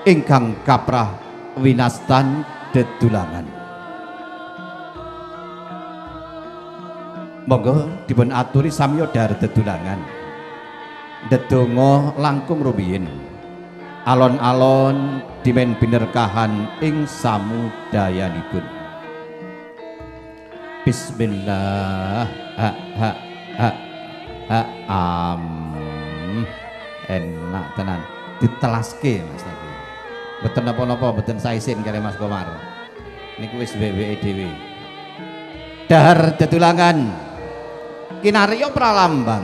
ingkang kaprah winastan dedulangan. Monggo dipun aturi samya dhahar dedulangan. Ndedonga langkung rumiyin. Alon-alon dimen binerkahan ing samudayanipun. Bismillah. Ha ha ha ha am. Enak tenan. Ditelaske Mas niki. Mboten napa-napa, mboten saisin kali Mas Komar. Niku wis weweke dhewe. Dahar dedulangan kinarya pralambang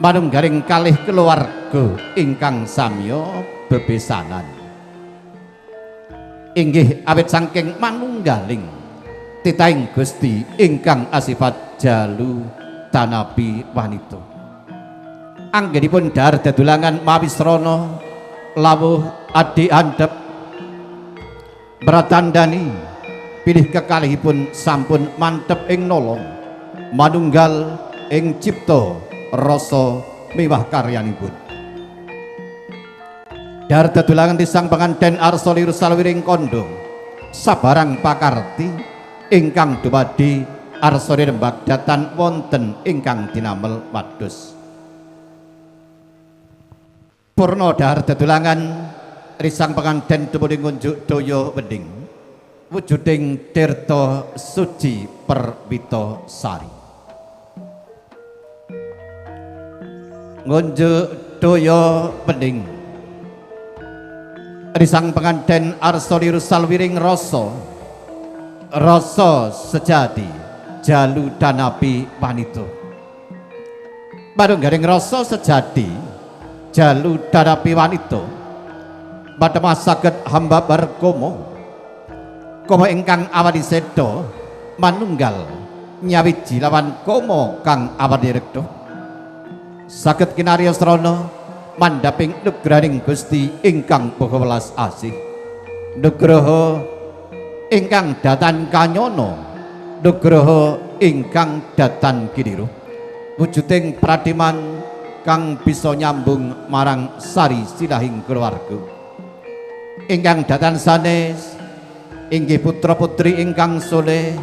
manunggaling kalih keluarga ingkang samya bebesanan. Inggih awit saking manunggaling titahing Gusti ingkang asifat jalu tanapi wanita. Anggenipun dahar dedulangan mawi srana lawuh adi andhep bratandani pilih kekalihipun sampun mantep ing nolong manunggal ing cipta rasa miwah karyanipun. Dahar dedulangan tisang penganten arsa liru salwiring kandha sabarang pakarti ingkang dumadi arsa rembag datan wonten ingkang dinamel wedhus. Purna dahar dedulangan risang penganten dumugi ngunjuk daya wening wujuding tirta suci perwita sari. Ngunjuk daya wening risang penganten arsa liru salwiring rasa rasa sejati jalu danapi wanita. Manunggaling rasa sejati jalu danapi wanita padha saged hamba berkomo koma ingkang awani seda manunggal nyawiji lawan koma kang awani rekta saged kinarya srana mandhaping nugrahaning Gusti ingkang Maha Welas Asih, nugraha ingkang datan kanyana, nugraha ingkang datan kiniru, wujuding pradiman kang bisa nyambung marang sari silahing keluarga. Ingkang datan sanes inggih putra putri ingkang soleh,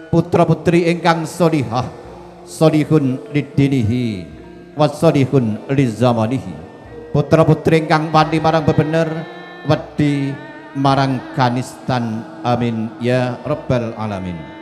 putra putri ingkang solihah, solihun lidinihi wasolihun lizamanihi, putra putri ingkang wani marang bebener, wedi marang kanistan. Amin ya rabbal alamin.